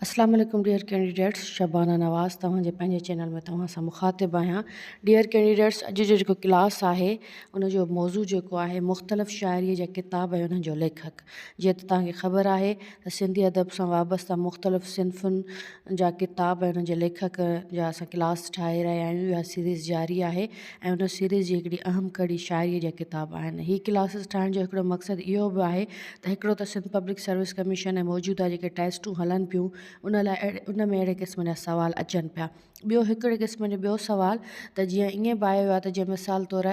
اسلام عليڪم dear candidates Shabana Nawaz توهان جي پنهنجي چينل ۾ توهان سان مخاطب آهيان ڊيئر ڪينڊيڊيٽس اڄ جو جيڪو ڪلاس آهي ان جو موضوع جيڪو آهي مختلف شاعري جا ڪتاب ۽ انهن جو ليکڪ جيئن ته توهان کي خبر آهي ته سنڌي ادب سان وابسته مختلف صنفن جا ڪتاب ۽ انهن جي ليکڪ جا اسان ڪلاس ٺاهي رهيا آهيون اها سيريز جاري آهي ۽ ان سيريز جي هڪڙي اهم ڪڙي شاعري جا ڪتاب آهن هي ڪلاسز ٺاهڻ جو هڪڙو مقصد اهو به آهي ته هڪڙو ته سنڌ پبلڪ سروس ڪميشن ۽ موجوده جيڪي ٽيسٽون هلن پيون ان لاء اهڙي ان ۾ اهڙي قسم جا سوال اچن پيا ٻيو هڪڙي قسم جو ٻيو سوال ته جيئن ائين به آيو آهي ته جيئن مثال طور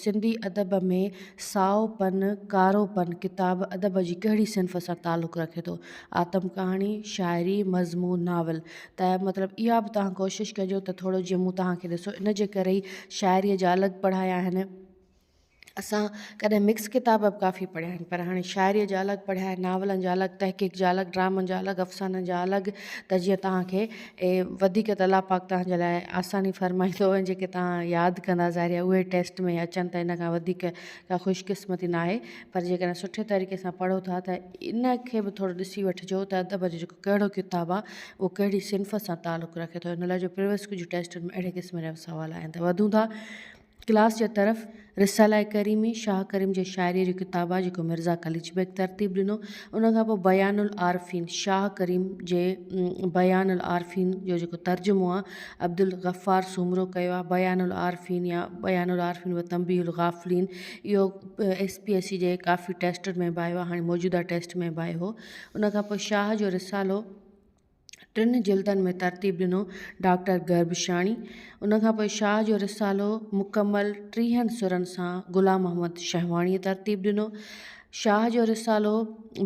سنڌي ادب ۾ سائو پن ڪارو پن ڪتاب ادب جي ڪهڙي صنف سان تعلق رکي ٿو آتم ڪهاڻي شاعري مضمون ناول ته مطلب اها به توهان ڪوشش ڪجو ته ٿورو جيئن مون توهان کي ڏسو ان جي ڪري ئي شاعريء جا الڳ پڙهايا آهن اسان ڪڏهن مڪس ڪتاب به ڪافي پڙهيا آهن پر هاڻي شاعريء جا الڳ پڙهيا آهن ناولن جا الڳ تحقيق جا الڳ ڊرامن جا الڳ افسانن جا الڳ ته جيئن توهان کي وڌيڪ ته الله پاڪ توهان جي لاء آساني فرمائيندو ۽ جيڪي توهان ياد ڪندا ظاهر آهي اهي ٽيسٽ ۾ اچن ته ان کان وڌيڪ ڪا خوش قسمتي ناهي پر جيڪڏهن سٺي طريقي سان پڙهو ٿا ته ان کي به ٿورو ڏسي وٺجو ته ادب جو جيڪو ڪهڙو ڪتاب آهي اهو ڪهڙي صنف سان تعلق رکي ٿو ان لاء جو پريويس ڪجهه ٽيسٽن ۾ اهڙي قسم جا به سوال آيا آهن ته وڌون ٿا ڪلاس جي طرف رساله ڪريمي، شاهه ڪريم جي شاعريء جو ڪتاب آهي جيڪو مرزا قليچ بيگ ترتيب ڏنو. ان کان پوء بيان العارفين، شاهه ڪريم جي بيان العارفين جو جيڪو ترجمو آهي عبدالغفار سومرو ڪيو آهي. بيان العارفين يا بيان العارفين و تنبيه الغافلين اهو ايس پي ايس سي جي ڪافي ٽيسٽن ۾ به آيو آهي هاڻي موجوده ٽيسٽ ۾ به آيو هو. ان کان پوء شاهه جو رسالو ٽن جلدن ۾ ترتيب ڏنو ڊاڪٽر گربشاڻي ان کان پوء شاهه جو رسالو مڪمل ٽيهن سرن سان غلام محمد شهواڻيء ترتيب ڏنو. شاهه جو رسالو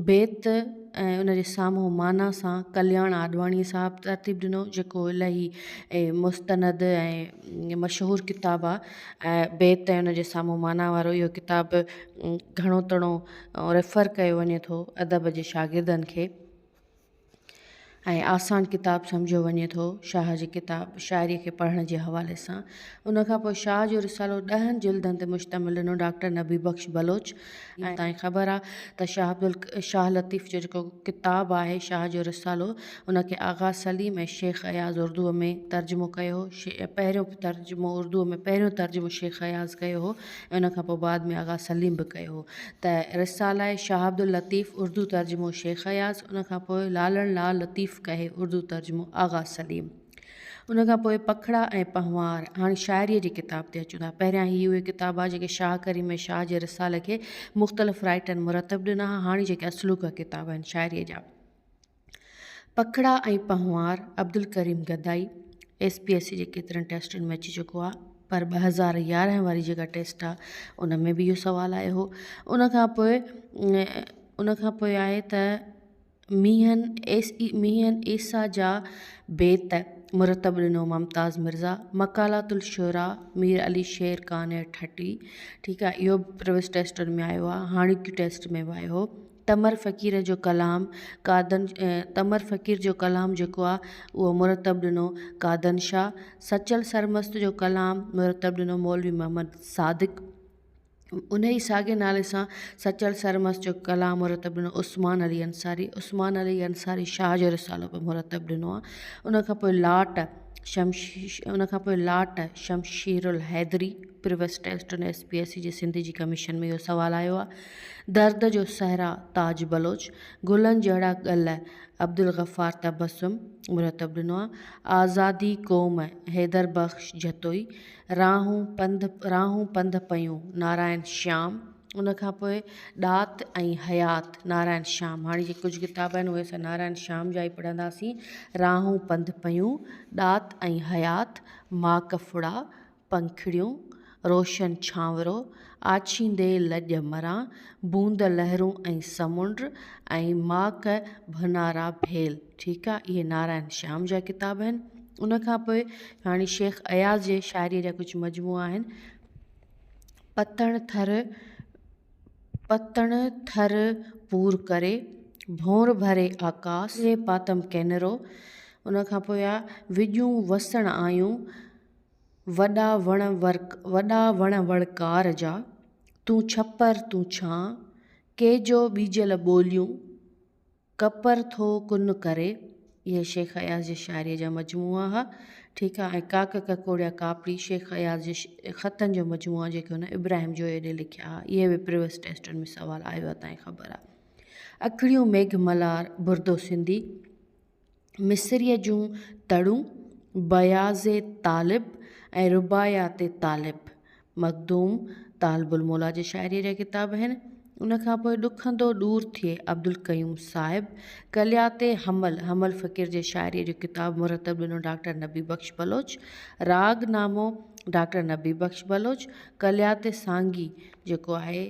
بيت ۽ ان جي سامهون معنيٰ سان ڪلياڻ آڏواڻيء صاحب ترتيب ڏنو جيڪو الاهي مستند ۽ مشهور ڪتاب آهي ۽ بيت ۽ ان جي سامهون معنيٰ وارو اهو ڪتاب گهڻو تڻو ريفر ڪيو وڃي ٿو ادب جي شاگردن کي. ۽ آسان ڪتاب سمجهيو وڃي ٿو شاهه جي ڪتاب شاعري کي پڙهڻ جي حوالي سان ان کان پوء شاهه جو رسالو ڏهن جلدن تي مشتمل ڏنو ڊاڪٽر نبي بخش بلوچ ۽ تائين خبر آ ته شاهه عبدال شاهه لطيف جو جيڪو ڪتاب آهي شاهه جو رسالو ان کي آغا سليم ۽ شيخ اياز اردوء ۾ ترجمو ڪيو هو پهريون ترجمو اردوء ۾ پهريون ترجمو شيخ اياز ڪيو هو ۽ ان کان پوء بعد ۾ آغا سليم به ڪيو هو ته رساله شاهه عبداللطيف اردو ترجمو شيخ اياز، ان کان پوء لالڻ لال لطيف ڪهي اردو ترجمو آغا سليم. ان کان پوء پکڙا ۽ پنهوار، هاڻي شاعريء جي ڪتاب تي اچون ٿا. پهريان هي اهي ڪتاب هئا جيڪي شاهه ڪريم ۽ شاهه جي رسالي کي مختلف رائٽرن مرتب ڏنا ها، هاڻي جيڪي اصلوڪا ڪتاب آهن شاعريء جا. پکڙا ۽ Panhwar, Abdulkarim Gadai, S P S C جي ڪيترن ٽيسٽن ۾ اچي چڪو آهي پر 2011 واري جيڪا ٽيسٽ آهي ان ۾ به اهو سوال آيو هو ان کان پوء ان کان پوء آهي ته مينهن ايس مينهن عيسيٰ جا بيت مرتب ڏنو ممتاز مرزا مقالات الشعراء مير علي شير قانع ٺٽي ٺيڪ آهي اهو به پريويس ٽيسٽن ۾ آيو آهي هاڻوڪي ٽيسٽ ۾ به آيو هو تمر فقير جو ڪلام قادن تمر فقير جو ڪلام جيڪو آ اهو مرتب ڏنو قادن شاهه، سچل سرمست جو ڪلام مرتب ڏنو مولوي محمد صادق، ان ئي ساڳي نالي سان سچل سرمست جو ڪلام مرتب ڏنو عثمان علي انصاري، عثمان علي انصاري شاهه جو رسالو به مرتب ڏنو آ، ان کان پوء لاٽ شمش ان کان پوء لاٽ Shamsher Al-Haidri previous test S P S C جي سنڌ جي ڪميشن ۾ اهو سوال آيو آ. درد جو صحرا، تاج بلوچ، گلن جهڙا گل، عبدالغفار تبسم مرتب ڏنو آ، آزادي قوم، حيدر بخش جتوئي، راهون پنڌ راهون پنڌ پيون، نارائڻ شيام، ان کان پوء ڏات ۽ حيات، نارائڻ شيام، هاڻي جيڪي ڪجهه ڪتاب آهن اهي اسان نارائڻ شيام جا ئي پڙهنداسين، راهون پنڌ پيون، ڏات ۽ حيات، ماڪ ڦڙا، پنکڙيون، روشن ڇانورو، آڇيندي لڄ مران، بوند لهرون ۽ سمنڊ ۽ ماڪ ڀنارا ڀيل ٺيڪ آ اهي نارائڻ شيام جا ڪتاب آهن ان کان پوء هاڻي شيخ اياز جي شاعريء جا ڪجهه مجموعا آهن پتڻ ٿر پتڻ ٿر پور ڪري، ڀونر ڀري آڪاس، پاتم ڪينرو ان کان پوء آ وڄون وسڻ آيون وڏا وڻ ورڪ وڏا وڻ وڻڪار جا، تون ڇپر تون ڇانء، ڪي جو ٻيجل ٻوليون، ڪپر ٿو ڪن ڪري، اهي شيخ اياز جي شاعريء جا مجموعا ها. ٺيڪ آ ۽ ڪاڪ ڪڪوڙيا ڪاپڙي شيخ اياز جي خطن جو مجموعو آ جيڪي هن ابراهيم جويي ڏي لکيا ها. اهي به پريويس ٽيسٽن ۾ سوال آيو آ تانئين خبر آ. اکڙيون ميگهه ملهار بردو سنڌي، مصريء جون تڙون، بياض طالب ۽ رباعيات طالب مخدوم طالب الموليٰ جي شاعريء جا ڪتاب آهن. ان کان پوء ڏکندو ڏور ٿئي عبدالقيوم صاحب، ڪليات حمل، حمل فقير جي شاعريء جو ڪتاب مرتب ڏنو ڊاڪٽر نبي بخش بلوچ، راڳ نامو ڊاڪٽر نبي بخش بلوچ، ڪليات سانگي جيڪو آهي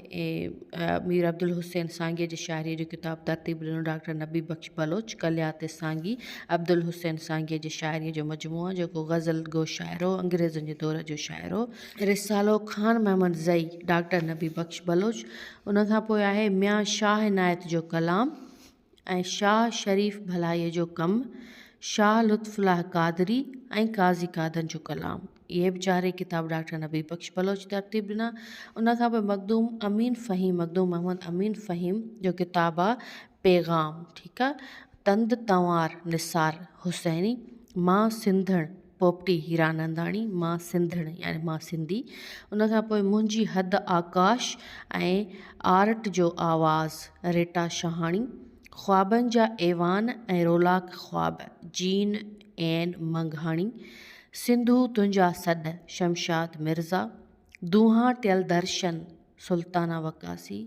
مير عبدالحسين سانگيء جي شاعريء جو ڪتاب ترتيب ڏنو ڊاڪٽر نبي بخش بلوچ، ڪليات سانگي، عبدالحسين سانگيء جي شاعريء جو مجموعو جيڪو غزل گو شاعر هو، انگريزن جي دور جو شاعر هو. رسالو خان محمد زئي، ڊاڪٽر نبي بخش بلوچ، ان کان پوء آهي ميان شاهه عنايت جو ڪلام ۽ شاهه شريف ڀلائيء جو ڪم، شاهه لطف الله قادري ۽ قاضي قادن جو ڪلام. اهي به چارئي ڪتاب ڊاڪٽر نبي بخش بلوچ ترتيب ڏنا. ان کان پوء مخدوم امين فهيم، مخدوم محمد امين فهيم جو ڪتاب آ پيغام، ٺيڪ آ، تند تنوار نثار حسيني، مان سنڌڻ پوپٽي هيراننداڻي، مان سنڌڻ يعني مان سنڌي، ان کان پوء منهنجي حد آڪاش ۽ آرٽ جو آواز ريٽا شهاڻي، خوابن جا ايوان ۽ رولاڪ خواب جين اين منگهاڻي، سنڌو تنهنجا سڏ شمشاد مرزا، دونهان ٽيل درشن سلطانه وقاصي،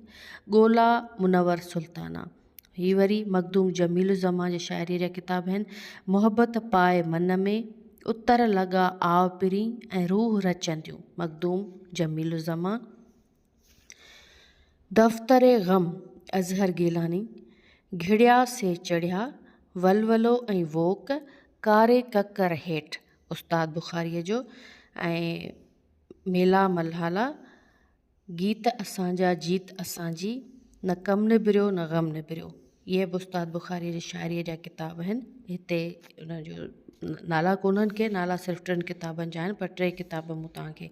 ڳولا منور سلطانه. هي وري مخدوم جميل الزمان جي شاعريء جا ڪتاب آهن. محبت پاء من ۾، اتر لڳا آء پرين ۽ روح رچنديون، مخدوم جميل الزمان. دفتر غم، اظهر گيلاني، گهڙيا سي چڙهيا، ولولو ۽ ووڪ، ڪاري ڪڪر هيٺ، استاد بخاريء جو ۽ ميلا ملهالا، گيت اسان جا جيت اسان جي، نه ڪم نبريو نه غم نبريو. اهي به استاد بخاريء جي شاعريء جا ڪتاب آهن. هتي ان جو نالا ڪونهن ڪي، نالا صرف ٽن ڪتابن جا آهن، پر ٽي ڪتاب مون توهان کي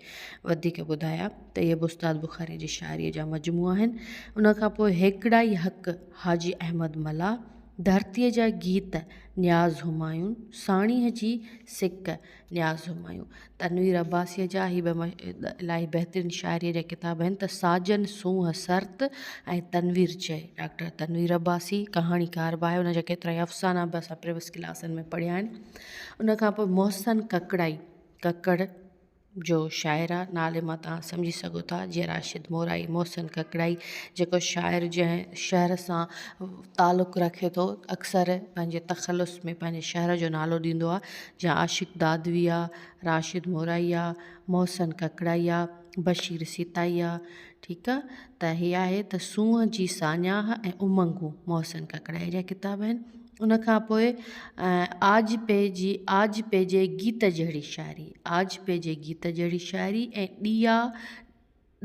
وڌيڪ ٻڌايا ته اهي به استاد بخاريء جي شاعريء جا مجموعا آهن. ان کان پوء هيڪڙائي حق حاجي احمد ملاح، ڌرتيء جا گيت نياز همايون، ساڻيهه جي سڪ نياز همايون، تنوير عباسيء جا هي به الاهي بهترين شاعريء جا ڪتاب آهن ته ساجن سونهن سرت ۽ تنوير چئي. ڊاڪٽر تنوير عباسي ڪهاڻيڪار به آهي، ان جا ڪيترائي افسانا به اسان پريويس ڪلاسن ۾ پڙهيا آهن. ان کان پوء محسن ڪڪڙائي، ڪڪڙ جو شاعر آهي، نالي مان توهان سمجهي سگهو ٿا، جيئن راشد مورائي، محسن ڪڪڙائي جيڪو شاعر جنهن شهر سان تعلق رکي ٿو، اڪثر پنهنجي تخلص ۾ پنهنجي شهر جو نالو ڏيندو آهي، جيئن عاشق دادوي آ، راشد مورائي آ، محسن ڪڪڙائي آ، بشير سيتائي آ، ٺيڪ آ ته هي آهي ته سونهن جي ساڃاهه ۽ امنگون محسن ڪڪڙائي جا ڪتاب آهن. ان کان پوء آجپي جي آجپي جي گيت جهڙي شاعري، آجپي جي گيت جهڙي شاعري ۽ ڏيئا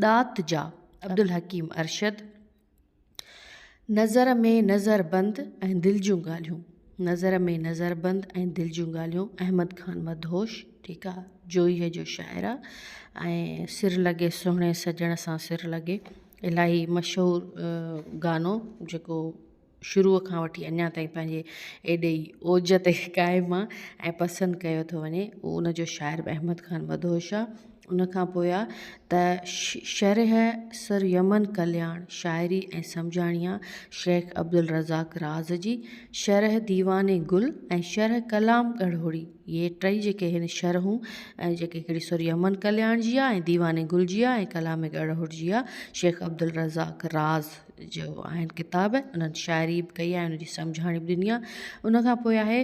ڏات جا عبدالحڪيم ارشد، نظر ۾ نظر بند ۽ دل جون ڳالهيون، نظر ۾ نظر بند ۽ دل جون ڳالهيون احمد خان مدهوش ٺيڪ آ جويي جو شاعر آ ۽ سر لڳي سهڻي سڄڻ سان سر لڳي الاهي مشهور گانو جيڪو شروع کان وٺي اڃا تائين پنهنجي ايڏي ئي اوج تي قائم آ ۽ پسند ڪيو ٿو وڃي اهو ان جو شاعر به احمد خان مدهوش آ ان کان پوء آ ته شرح سر يمن ڪلياڻ شاعري ۽ سمجهاڻي آ شيخ عبدالرزاق راز جي شرح ديوان گل ۽ شرح ڪلام ڳڙهوڙي اهي ٽئي جيڪي هن شرحون ۽ جيڪي هڪڙي سر يمن ڪلياڻ جي آ ۽ ديوان گل جي آ ۽ ڪلام ڳڙهوڙي جي آ شيخ عبدالرزاق راز جو آهن ڪتاب انهن شاعري به ڪئي آهي ان جي سمجهاڻي به ڏني آهي ان کان پوء آهي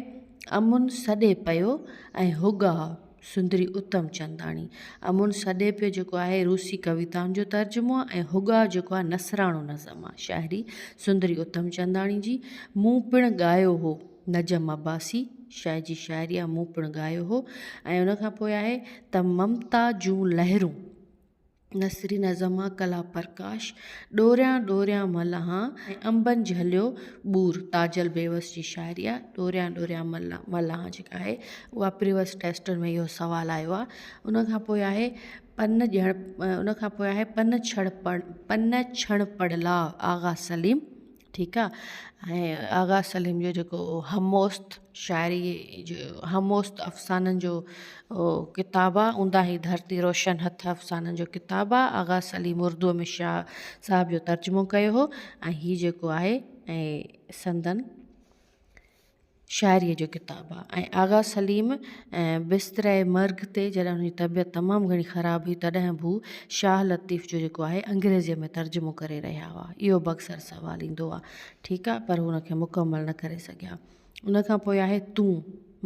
امن سڏي پيو ۽ هڳاء سندري اتم چنداڻي امن سڏي پيو جيڪو آهي روسي ڪويتائن جو ترجمو آهي ۽ هڳاء جيڪو آهي نثراڻو نظم آهي شاعري سندري اتم چنداڻي جي مون پڻ ڳايو هو نجم عباسي شاهه جي شاعري آهي مون پڻ ڳايو هو ۽ ان کان پوء آهي ته ممتا جون لهرون نثري نظم آ ڪلا پرڪاش، ڏوريان ڏوريان ملهان ۽ انبن جهليو ٻور تاجل بيوس جي شاعري آ ڏوريان ڏوريان ملهان جيڪا آهي اها پريوس ٽيسٽن ۾ اهو سوال آيو آ ان کان پوء آهي پن ڄڻ ان کان پوء آهي پن ڇڙ پن ڇڻ پڙلاء آغا سليم. ٺيڪ آ ۽ آغا سليم جو جيڪو هموست شاعري جو هموست افسانن جو ڪتاب آ اونداهي ڌرتي روشن هٿ افسانن جو ڪتاب آ آغا سليم اردوء ۾ شاهه صاحب جو ترجمو ڪيو هو ۽ هي جيڪو آهي ۽ سندن شاعريء جو ڪتاب آهي ۽ آغا سليم بستري مرگ تي جڏهن هن جي طبيعت تمام گهڻي خراب هئي تڏهن به هو شاهه لطيف جو جيڪو آهي انگريزيء ۾ ترجمو ڪري رهيا هئا. اهو به اڪثر سوال ايندو آهي. ٺيڪ آهي پر هو ان کي مڪمل نه ڪري سگهيا. ان کان پوء آهي تون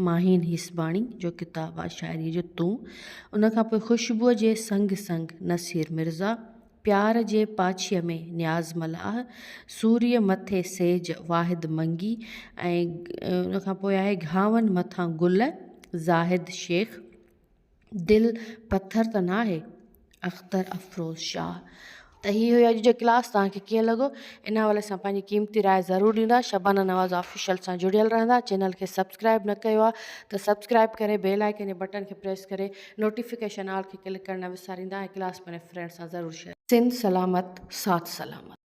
ماهين هيسباڻي جو ڪتاب آهي شاعريء جو تون. ان کان پوء خوشبوء جي سنگ سنگ نصير مرزا. پيار جي پاڇيء ۾ نياز ملاح، سوريء مٿي سيج واحد منگي ۽ ان کان پوء آهي گهاون مٿان گل زاهد شيخ، دل پٿر ته ناهي اختر افروز شاهه. ته هي هيو اڄ جو ڪلاس توهان کي ڪيئن لڳو ان حوالي سان پنهنجي قيمتي راء ضرور ڏيندا شبانه نواز آفيشل سان جڙيل رهندا چينل کي سبسڪرائب نه ڪيو آهي ته سبسڪرائب ڪري بيل آئيڪن جي بٽڻ کي پريس ڪري نوٽيفڪيشن آل کي ڪلڪ ڪرڻ نه وساريندا ۽ ڪلاس پنهنجي فرينڊ سان ضرور شيئر سنڌ سلامت ساٿ سلامت.